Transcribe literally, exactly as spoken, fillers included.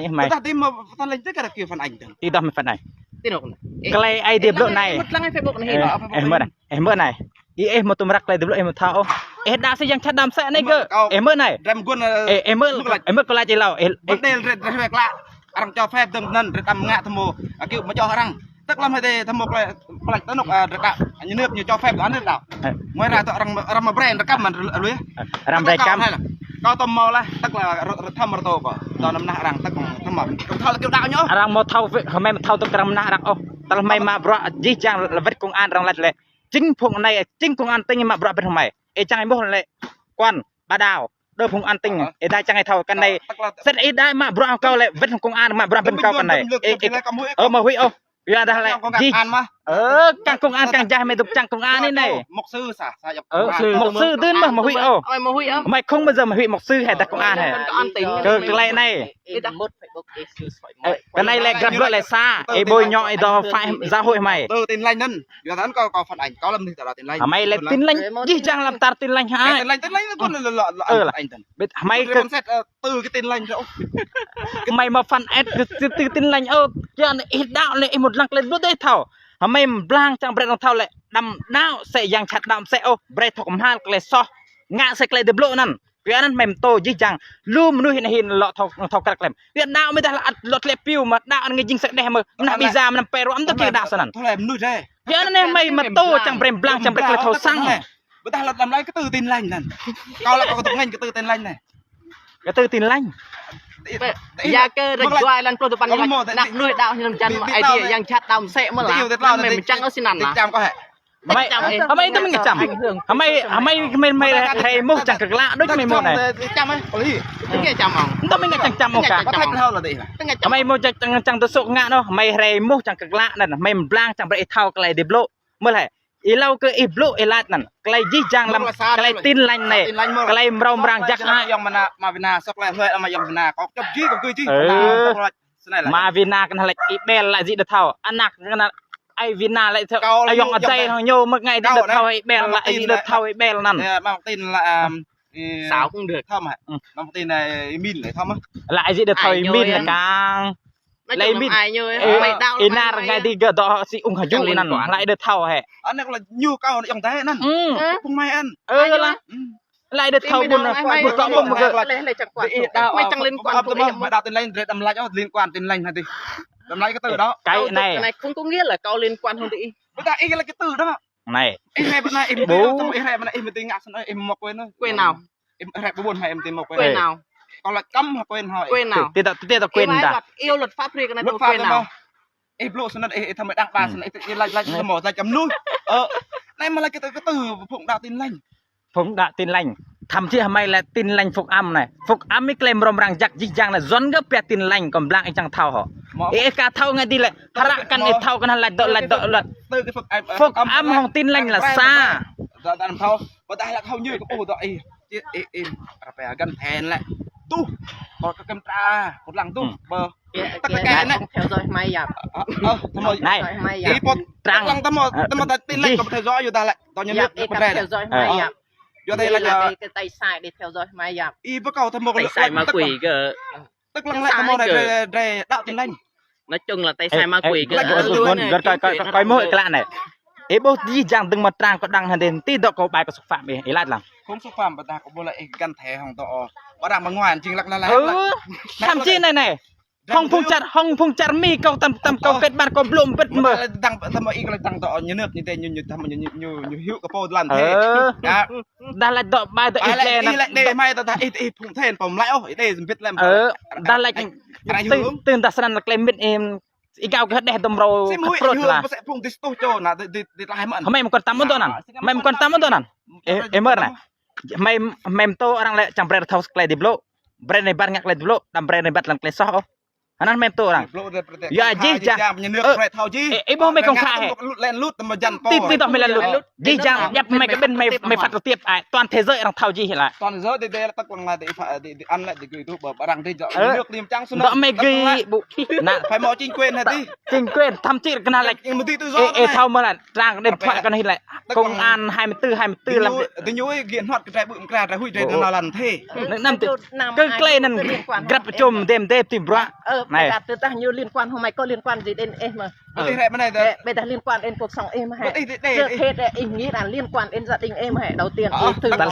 lĕ hmai. Tah ti mơ̆ phản ánh tơ kơ kơ phản ánh tơ. Ti dah mơ̆ phản ánh. Ti nŏk. Tơlơi ai dih blŏk anai. Mŭt lăng Facebook anai. Ơ, ơ, mơ̆ anai. Ih, ih mơ̆ tŭ mơrak tơlơi dih blŏk ih mơ̆ thâo ôh. Ih đa si yang čăt đam sĕ anai kơ. Ih mơ̆ anai. Ih, ih mơ̆, ih mơ̆ kơ laĭ ih lao. Ih, ih. Arăng cho phép dơ̆ng anŭn, rĕ tăm ngă tơmô. Akŏ mơ̆ čŏh arăng. Tơk lăm hai tê tơmô plek, plek tơnŭk, ơ, rĕ đa. Ñu nơ̆p ñu cho phép anŭn rĕ đa. Ơ. Mơ̆ ră tơ arăng, arăng mă brand rơkăm mơ̆n lui. Ơ, arăng brand kăm. Kâo tơmô lah, tơk lah rơkăm rơtô kơ. Tơnŭk mơnah arăng tơk tơmô. Tơk thâo kơ đa ñu. Arăng mơ̆ thâo, hmai mơ̆ thâo tơk arăng mơnah arăng ôh. Tơl hmai mă bruă jih jang wĕt công an arăng laĭ lĕ. Chính phung anai, chính công an tỉnh mă bruă brĕt hmai. Ih čang ih ƀuh lĕ. Quan, ba đao. Đơ phung an tỉnh, ih đa čang ih thâo kơ anai. Sĭt ih đa mă bruă kâo lĕ, wĕt công an mă bruă brĕt kâo kơ anai. Ih, ih, ơ, mơ̆ huĭ ôh. Yua dah lĕ, jih. Ơ, kang công an kang jah hmai tŭk čang công an anai. Mục sư sa, sa yap. Ơ, mục sư dưn mơ̆, mơ̆ huĭ ôh. Hmai không bao giờ mơ̆ huĭ mục sư hai dah công an hai. Kơ tơlơi anai. Ơ, kơ anai lĕ grăp blŏk lĕ sa, ih ƀu ñu ih dŏ phải giáo hội hmai. Tơ Tin Lành anŭn. Yua dah kâo, kâo phản ánh, kâo lăm nih tơ Tin Lành. Hmai lĕ Tin Lành, jih jang lăm tar Tin Lành hai. Tin Lành, Tin Lành kơ lĕ lŏ, lŏ, ơ, phản ánh tơ. Ƀiă hmai kơ, tơ kơ Tin Lành ôh. Hmai mơ̆ phản ánh kơ tơ, tơ Tin Lành ôh. Kiăng ih đaŏ lĕ ih mŭt lăng tơlơi blŭ đơi thâo. Hmai blang čang brĕt arăng thâo lĕ. Đăm đaŏ sĕ yang čăt đaŏ sĕ ôh. Brĕt thâo kơmhal tơlơi soh. Ngă sĕ tơlơi dih blŏk anŭn. Kiăng anŭn hmai mơtô jih jang. Lu mơnuih anai hin lŏ thâo, thâo krăk lem. Kiăng đaŏ mơ̆ dah lŏ ăt lŏ tơlơi piu mơ̆ đaŏ anŭn ngă jing sĕ đeh mơ̆. Mơnah biza mơnah pơrô amâo tŭ kiăng đaŏ sơnăn. Kiăng anŭn hmai mơtô čang brĕt blang čang brĕt tơlơi thâo sang. Ƀiă dah lŏ tơlơi kơ tơ Tin Lành anŭn. Kâo lĕ kâo tŭk ngă kơ tơ Tin Lành anai. Kơ tơ Tin Lành. Yua kơ rơgơi lăn pluh tơpăn lăn. Năk nuih đaŏ hiam jan ai tiê yang čăt đaŏ sĕ mơ̆ lah. Anŭn mơ̆ čang ôh sĭ anăn lah. Hmai, hmai tơ mơ̆ ngă čăm. Hmai, hmai, hmai, hmai rai mŭt čang kơ klă đôč hmai mŭt anai. Čăm ôh. Tơ mơ̆ ngă čăm čăm ôh kơ. Tơ mơ̆ ngă čăm čăm ôh kơ. Hmai mŭt čang, čang, čang tơsŭk ngă anŭn. Hmai rai mŭt čang kơ klă anŭn. Hmai blang čang brĕt ih thâo tơlơi dih blŏk. Mơ̆ lĕ. Ih lao kơ ih blŭ ih laĭ anŭn. Tơlơi jih jang lăm tơlơi Tin Lành anai. Tơlơi mrâo mrang jak hă. Ayŏng mơnă, mă Wina, sŏk lĕ hlơi mă ayŏng Wina. Kâo čŏp jih kâo kơ jih. Ơ. Mă Wina kơ anŭn lĕ ih ƀel laĭ jih đơ thâo. Anăk kơ anŭn ai Wina laĭ thâo. Ayŏng adai hăng ñu mơ̆ ngă jih đơ thâo ih ƀel laĭ jih đơ thâo ih ƀel anŭn. Mă Tin lĕ, ơ, sao cũng được. Thâo mơ̆. Mă Tin anai ih min lĕ thâo mơ̆. Laĭ jih đơ thâo ih min lĕ kang. Nói chung là ai ñu, ơ, mày đau là ih nao mày ngă ai. Dih gơ̆ dŏ si ung hơjŭ anŭn, laĭ đơ thâo hĕ. Anai kơ lĕ ñu kâo ayŏng adai anŭn. Ơ. Phung mơi anŭn. Ơ, ai ñu lah. Laĭ đơ thâo ƀuôn, ƀuôn kâo ƀuôn mơ̆ gơ̆. Mày chẳng liên quan tui ih. Mă đaŏ Tin Lành, rĕ đăm laĭ ôh liên quan Tin Lành hă dih. Đăm laĭ kơ tơ đaŏ. Cái này không có nghĩa là kâo liên quan hăng tui ih. Ƀiă dah ih lĕ kơ tơ đaŏ. Anai. Ih rai ƀơi anai, ih ƀu. Ih rai ƀơi anai, ih mơ̆ tĭ ngă sơnai, ih mơ̆ quên ôh. Quên nào? Ih rai ƀơi ƀuôn hmai, ih mơ̆ quên. Quên nào? Kâo laĭ kăm hă quên hă. Quên nào? Tơ, tơ, tơ quên dah. Luật, yêu luật pháp riêng cái này tôi quên nào? Ih blŭ sơnai, ih, ih thâo mơ̆ đang ba sơnai, ih laĭ, laĭ tơmô, laĭ čăm nuih. Ơ, anai mơ̆ laĭ kơ tơ, kơ tơ phung đaŏ Tin Lành. Phung đaŏ Tin Lành. Thậm chí hơmai lĕ Tin Lành Phúc Âm anai. Phúc Âm ih klem rom răng jak jih jang anai, Yuan gơ̆ pia Tin Lành, kơm blang ih čang thâo hŏ. Ih ka thâo ngă dih lĕ, hră kăn ih thâo kăn lăi dŏ, lăi dŏ, lăi. Phúc Âm hŏng Tin Lành lĕ sa. Dah dah thâo, ƀôdah lăi thâo ñu kơ ƀuh dŏ ih. Ih, ih, ih, ră pe găn then lĕ. Tuh, kơ kơmtra, kơ lăng tuh, bơ. Tăk tăk kơ anai. Theo dõi hơmai yap. Ơ, ơ, tơmơi. Anai. Theo dõi hơmai yap. Ih, pô, Trang. Tăk lăng tơmơi, tơmơi ta Tin Lành kơ theo dõi yua dah lĕ. Tơñu yap, ñu ih kơ kơmtra. Theo dõi hơmai yap. Yua dah lĕ. Ih, kơ tay sai đi theo dõi hơmai yap. Ih, bơ kâo tơmơi. Tay sai ma quỷ kơ. Tăk lăng lĕ tơmơi dre, dre, dre đăo Tin Lành. Nói chung là tay sai ma quỷ kơ. Ơ, ơ, ơ, gơ̆ kơ, kơ, kơ, kơ mơ̆ klă anai. Ih ƀuh jih jang dơ̆ng mơ̆ Trang kơ đăng hă dih, ti dŏ kơ ƀai kơ xúc phạm ih, ih lăi lăng. Không xúc phạm, ƀôdah kơ ƀuh lĕ ih găn then hŏng dŏ. Ƀôdah mơ̆ng ngoai jing lăk lăk lăk. Ơ, thậm chí anai anai. Hŏng phung čar, hŏng phung čar Mi kâo tăm, tăm kâo pet bar kâo blŭ ƀĕt mơ̆. Dăng, tăm ih lăi dăng dŏ ñu nơp ñu tê ñu, ñu tăm ñu, ñu, ñu, ñu hyu kơ pô lăn thế. Ơ. Dah lăi dŏ ƀai dŏ ih lĕ. Ih lĕ đe mai ta dah ih, ih phung then pom lăi ôh, ih đe mbĭt lem. Ơ, dah lăi. Tưng dah srăn lăi klem mbĭt em. Ih gao kơ đeh dŏm rô. Sim hui prot ih lah. Pơsĕ phung dih tuh čô na, dih, dih, dih lah mơ̆n. Hơmai mơ̆ kăn tăm mơ̆ dŏ anŭn. Hơmai mơ̆ kăn tăm mơ̆ dŏ anŭn. Ơ, ơ, mơ̆ anai. Hơmai, hơmai mơ̆ tơ arăng lĕ čang brơi thâo klei dih blŭ. Brơi anai ƀar ngă klei dih blŭ, đăm brơi anai ƀar lăng klei soh ôh. Anŭn hơmai mơ̆ tơ arăng. Yua jih jang. Ơ. Ih ƀuh hơmai kông khă hĕ. Lut len lut tơmơi jan pô. Ti, ti dŏ hơmai len lut. Jih jang, yap hơmai kơ ƀĭn hơmai, hơmai phat rơtiap ai. Toàn thế giới arăng thâo jih lĕ. Toàn thế giới dih, dih tăk lăng lĕ dih, dih, dih ăn lĕ dih gui tuh ƀơ arăng dih dŏ. Ơ. Ñu klem čang sơnŏ. Dŏ hơmai gui ƀu. Anai. Phải mơ̆ chính quyền hă dih. Chính quyền, thậm chí kơ anai lĕ. Ih mơ̆ dih tự do. Ê, ê, anai. Thâo mơ̆ lĕ. Trang đêm thoại kơ anai lĕ. Công an hai mươi tư, hai mươi tư lăm. Dih ñu, dih ñu ih gĭt hnuăt kơ trai ƀư̆ mơkra trai huĭ trai nao lăn thế. Anŭn tơ̆. Kơ klei anŭn grăp čum đêm đêm tim bruă. Ơ, anai. Ƀôdah tơdah ñu liên quan hơmai có liên quan gì đến ih mơ̆. Ƀôdah liên quan đến cuộc sống ih mơ̆ hĕ. Trước hết ih nghĩ là liên quan đến gia đình ih mơ̆ hĕ. Đầu tiên ih thử nói.